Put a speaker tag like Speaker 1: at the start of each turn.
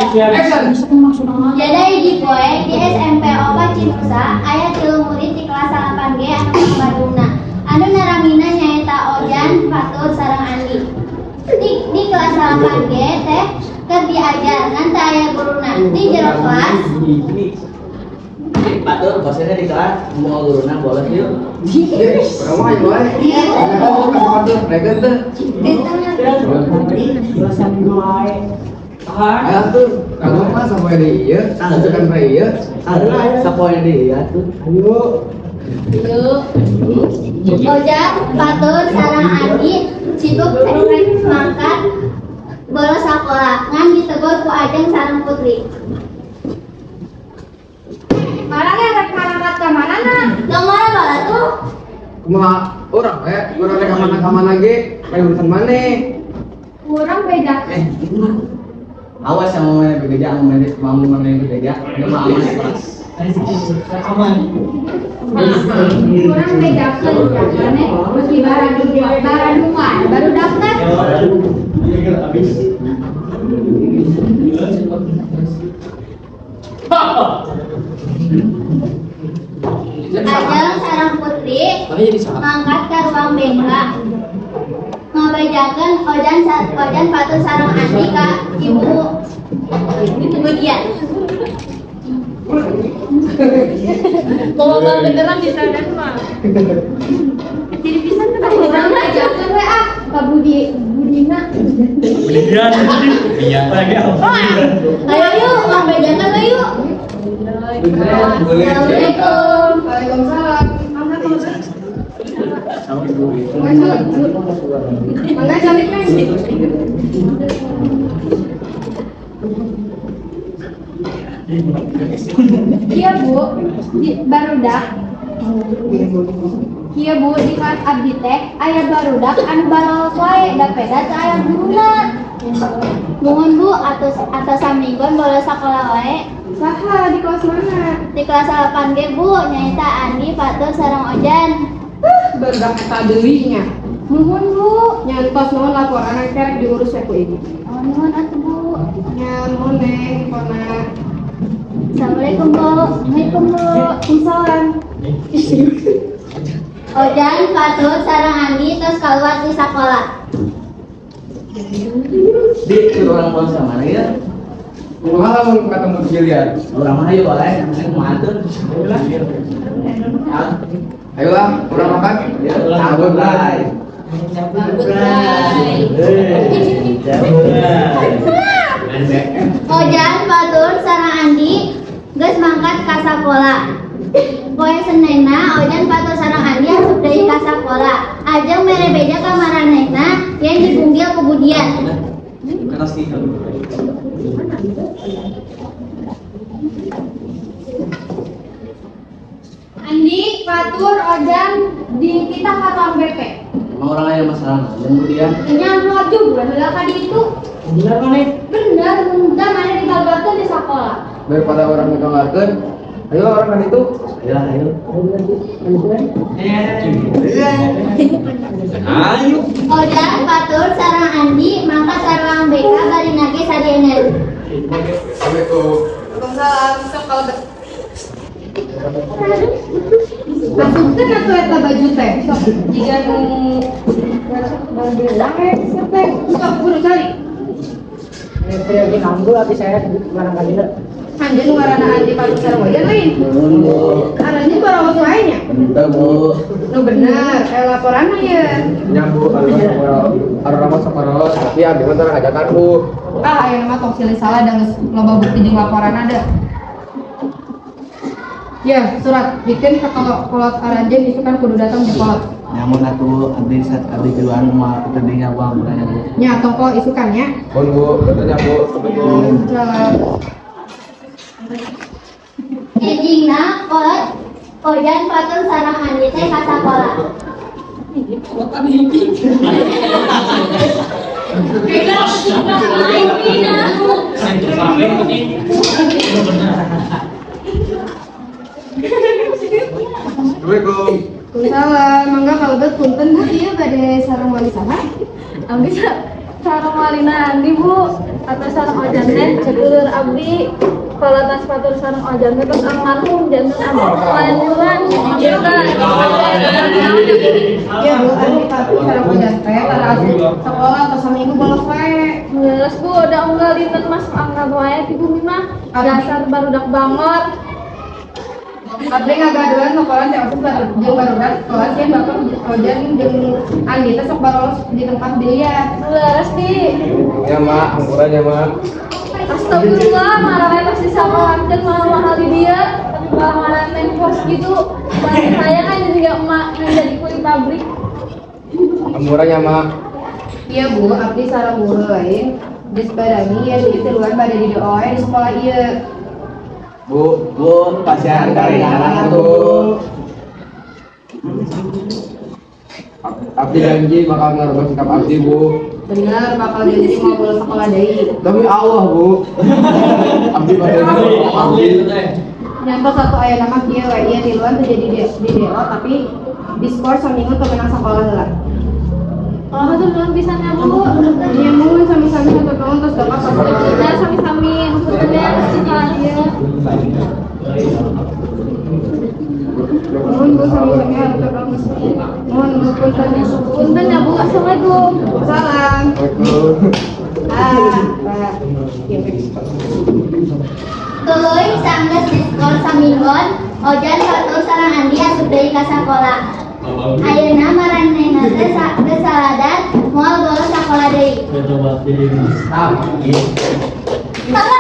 Speaker 1: Action.
Speaker 2: Jadi hiji poe di SMP 4 Cinusa aya tilu murid di kelas 8G anu pambadungna. Anu naramina nyaeta Ojan, Fatur, sareng Andi. Di kelas 8G teh keur diajar ngan teu aya guruna. Di jero kelas.
Speaker 3: Fatur, bosnya di kelas, mau guruna bolos yuk.
Speaker 1: Urang mah ayo wae. Oh, ka Fatur, rek teu? Ayo tuh, kamu mah sampai di ieu, kan pre ieu.
Speaker 3: Sapoe deui ya tuh.
Speaker 1: Ayo.
Speaker 2: Ojan, Fatur, sareng Andi sibuk rek mangkat bolos sakola ngan ditegur ku Ajeng sareng Putri.
Speaker 4: Maraneh rek mangkat ka mana na?
Speaker 2: Tong mana bala tuh?
Speaker 1: Kumaha urang we, urang rek ka mana-kamana ge, lain urusan maneh.
Speaker 4: Urang beda.
Speaker 3: Eh, awas sama mana bebeja, sama mana mau mana bebeja, ini mah aman kelas.
Speaker 4: Urang bejakeun ka maneh meski baradung baradung wae baru daftar.
Speaker 2: Ajeng sareng Putri mangkat ka ruang BK ngabejakeun Ojan, Fatur, sareng Andi ka Ibu Budian.
Speaker 5: Bawa beneran di sana mah.
Speaker 4: Jadi bisa kan urang bejakeun we ah ka Budi Budina.
Speaker 6: Budian. Iya. Lagi apa?
Speaker 2: Ayo yuk, ngabejakeun we yuk. Assalamualaikum.
Speaker 4: Waalaikumsalam. Mangga calik neng. Iya Bu, di barudak. Iya Bu, di kelas abdi teh aya barudak anu balolos wae da peda teu aya guruna.
Speaker 2: Nuhun Bu, atau samingguan bolos sakola wae.
Speaker 4: Saha di kelas mana?
Speaker 2: Di kelas 8G Bu, nyaeta Andi, Fatur, sareng Ojan.
Speaker 4: Barudak eta deui nya.
Speaker 2: Nuhun Bu.
Speaker 4: Nyantos nuhun laporan kerek diurus we ku ibu.
Speaker 2: Oh, nuhun atuh Bu.
Speaker 4: Nya nuhun neng pona.
Speaker 2: Assalamualaikum Bu. Assalamualaikum Bu.
Speaker 4: Waalaikumsalam.
Speaker 2: Ojan, Fatur, sareng Andi terus keluar di sekolah.
Speaker 3: Di suruh orang bolos sama mana ya?
Speaker 1: Kumaha lamun ketemu di Gilian?
Speaker 3: Orang mah ayo wae, ini kumaha tuh?
Speaker 1: Ayolah, urang makan.
Speaker 3: Cabut lah.
Speaker 2: Ojan, Fatur, sareng Andi geus mangkat ka sakola. Poe Senenna, Ojan, Fatur, sareng Andi asup deui ka sakola. Ajeng mere beja ka maranehna yen dibunggil ku Budian.
Speaker 4: Andi, Fatur, Ojan, di kita ka ruang BP.
Speaker 3: Emang orang ada masalah jeung Budian?
Speaker 4: Nya maju bulan heula ka ditu.
Speaker 3: Bener mana?
Speaker 4: Bener, muda mana digagalkeun di sakola.
Speaker 1: Daripada orang ngeganggarkeun, ayo orang kan itu.
Speaker 3: Ayo ayo.
Speaker 6: Ayo.
Speaker 2: Ojan, Fatur, sareng Andi mangkat ka ruang BK bari nage sadieungeun.
Speaker 1: Assalamualaikum.
Speaker 4: Waalaikumsalam. Sok kalau Asupkeun atuh eta baju teh. Sok jiga nu wae teh. Sok buru cari. Anjeun ngaranna Andi Fatur sareng Ojan lain.
Speaker 3: Nuhun Bu.
Speaker 4: Aranjeun barawas wae nya.
Speaker 3: Bentar Bu.
Speaker 4: Nu bener, laporanna ye.
Speaker 1: Nya Bu, anu mah sakola, tapi abdi mah tara ngajakan Bu.
Speaker 4: Ah, ayeuna mah tong silih salah da geus loba bukti jeung laporan ada. Ya, surat bikin ke kolot aranjeun isukan kudu datang di kolot.
Speaker 3: Nyamun atuh abdi saat abdi keluar mah tadinya Bu ampurannya Bu.
Speaker 4: Nya tong isukan nya.
Speaker 1: Mohon Bu, betulnya Bu. Assalamualaikum.
Speaker 4: Salam.
Speaker 2: Enjingna kolot Ojan, Fatur, sareng Andi teh ka sakola.
Speaker 1: Assalamualaikum.
Speaker 4: Waalaikumsalam. Mangga kalebet punten Bu ieu bade sareng wali saha?
Speaker 5: Abdi
Speaker 4: Sareng walina Andi, Bu. Atau sareng Ojan teh dulur abdi. Kalau Fatur sareng Ojan teh tos almarhum, janten abdi lain.
Speaker 5: Iya, Bu, Andi Fatur sareng Ojan teh tara asup sekolah atau saminggu bolos wae.
Speaker 4: Geus, Bu, udah unggal dinten masuk angkat wae ti bumi mah. Dasar barudak bangor.
Speaker 5: Abdi ngagaduhan laporan teh OSIS jeung barudak kelas yen Bapak Ojan jeung Andi teh sok barolos di tempat biliar.
Speaker 4: Leres di.
Speaker 1: Ya, Mak, hampura nya, Mak.
Speaker 4: Astagfirullah, marah pasti sama malah mahal di dia, tapi malah marah main pos gitu. Barang saya kan jadi gak emak yang jadi kuli pabrik.
Speaker 1: Hampura nya, Mak.
Speaker 5: Iya, Bu, abdi sareng guru lain geus barani yen ieu tiluan bade di DO wae di sekolah ieu.
Speaker 1: Bu,
Speaker 3: Bu, pasihan karinganan tuh.
Speaker 1: Abdi janji bakal ngerubah sikap abdi, Bu.
Speaker 5: Bener bakal janji moal bolos sekolah deui?
Speaker 1: Demi Allah, Bu. Abdi bakal abdi.
Speaker 5: Nyantos satu aya nama kieu we, ieu tiluan teu jadi di DO, tapi diskors saminggu teu meunang sakola heula.
Speaker 4: Oh, tuh nuhun pisan ya, Bu.
Speaker 5: Iya, muhun, sami-sami, hatur nuhun, terus bapak pasti.
Speaker 4: Ya, sami-sami, punten ya, sekolah ieu.
Speaker 5: Muhun, Bu, sami-sami, hatur nuhun. Muhun, Bu, punten.
Speaker 4: Punten ya, Bu. Assalamualaikum.
Speaker 5: Salam.
Speaker 1: Assalamualaikum.
Speaker 5: Ah, Pak. Iya.
Speaker 2: Tuluy sanggeus diskors saminggon, Ojan, Fatur sareng Andi asup deui ka sakola. Ayeuna maranehna teh geus saladan moal bolos sakola deui.
Speaker 6: Coba pilih.
Speaker 3: Stop.
Speaker 2: Kamu